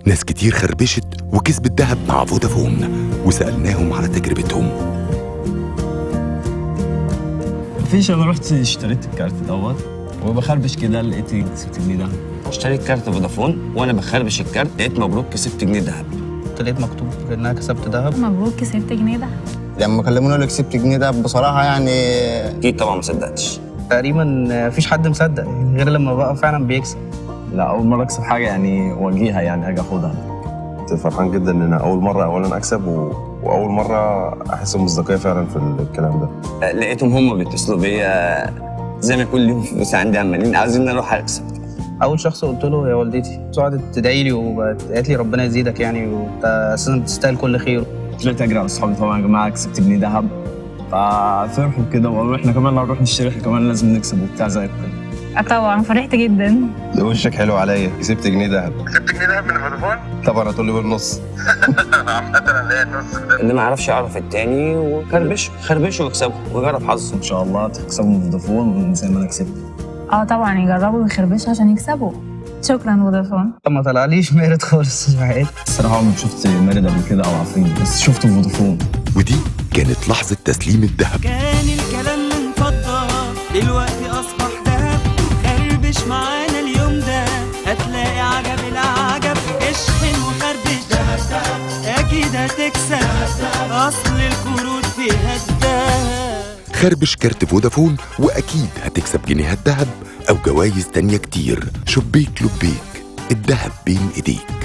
ناس كتير خربشت وكسبت ذهب مع فودافون، وسألناهم على تجربتهم. مفيش، انا رحت اشتريت الكارت دوت وبخربش كده لقيت كسبت جنيه دهب. اشتريت كارت فودافون وانا بخربش الكارت لقيت مبروك كسبت جنيه دهب. لقيت مكتوب انها كسبت دهب. مبروك كسبت جنيه دهب. لما كلموني قالوا كسبت جنيه دهب بصراحة يعني اكيد طبعا ما صدقتش. تقريبا مفيش حد مصدق غير لما بقى فعلا بيكسب. لا، اول مرة اكسب حاجة يعني وجيهة، يعني اجي اخدها. كنت فرحان جدا ان انا اول مرة اولا اكسب واول مرة احس بمصداقيه فعلا في الكلام ده. لقيتهم هم بيتصلوا بيا زي ما يكون ليهم فلوس عندي، عمالين عاوزين اروح اكسب. اول شخص قلت له يا والدتي، قعدت تدعي لي وقالت لي ربنا يزيدك يعني، وانت اساسا بتستاهل كل خير. طلعت اجري على اصحابي طبعا، يا جماعة كسبت جنيه دهب، ففرحوا كده وقالوا احنا كمان هنروح نشتري، احنا كمان لازم نكسب وبتاع زي كده. طبعا فرحت جدا. وشك حلو عليا، كسبت جنيه دهب. كسبت جنيه دهب من فودافون؟ طبعا هتقول لي بالنص. اللي ما يعرفش يعرف التاني، وخربشه خربشه واكسبه وجرب حظه. ان شاء الله تكسبوا من فودافون زي ما انا كسبت. طبعا يجربوا ويخربشوا عشان يكسبوا. شكرا فودافون. ما طلعليش مارد خالص في حياتي. الصراحة عمري ما شفت مارد قبل كده او عفريت، بس شفته في فودافون. ودي كانت لحظة تسليم الذهب. كان الكلام من فضة دلوقتي أصبح دهب. خربش معانا اليوم ده هتلاقي عجب العجب. اشحن وخربش دهب دهب أكيد هتكسب، أصل الكروت فيها الدهب. خربش كارت فودافون وأكيد هتكسب جنيهات ذهب أو جوايز تانية كتير. شبيك لبيك، الذهب بين إيديك.